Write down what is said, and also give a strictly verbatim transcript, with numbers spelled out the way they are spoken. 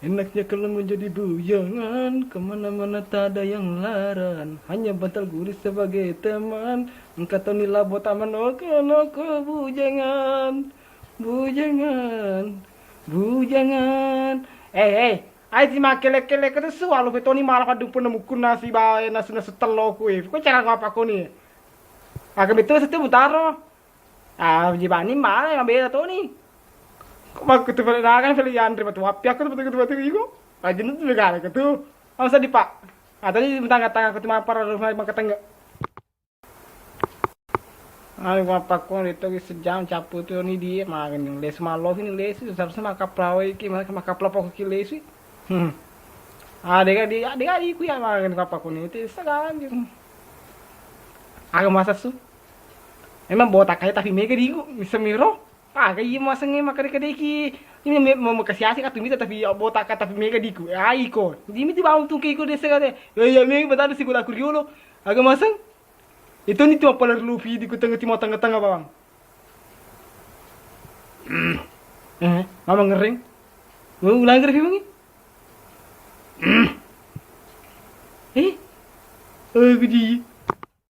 Enaknya kalau menjadi bujangan, kemana-mana tak ada yang larang. Hanya bantal guling sebagai teman. Engkau tahu ni labo taman, oke, oke, bujangan. Bujangan. Bujangan. Eh, eh. Ai ti makkele-kele ko tu sualo pe toni mala paddumpu na mukkunna sibawa nasu-nasu tello ku e. Ko cara ko apa ko ni? Aga betul setu mutaro. Ah, jibani mala mabela toni. Ko makku tu pale nakan pale yanre batu api aku tu batu batu iko. Rajin tu negara ko tu. Am sadi, Pak. Ah, tadi mentang-tang aku tu mapar rumah makatengga. Anu, mappakkong ri togi sejam cappu tu ni di magani lesu mallofi ni lesu, seharusnya makapra wai ki, maka makapra poko ki lesu. Hmm. Ah, dega di, dega di ku ya magani mappakkong ni ti segan. Aga masa su. Memang botak aja tapi mega diku, semiro. Aga iya maseng e makkeda-kedeki. Ini me-, me-, makasiasi ka tumita tapi ya botak tapi mega diku. Ai ko. Jimi tu bangun tungke iko desa kate. Ya, ya, mega batadu si bola kuriolo. Aga maseng. Itu ni tu apa lalu lupi di kutengah timur tengah-tengah bawang. Eh, mama ngering. Mau ulang ngering lagi? Eh? Eh, gede.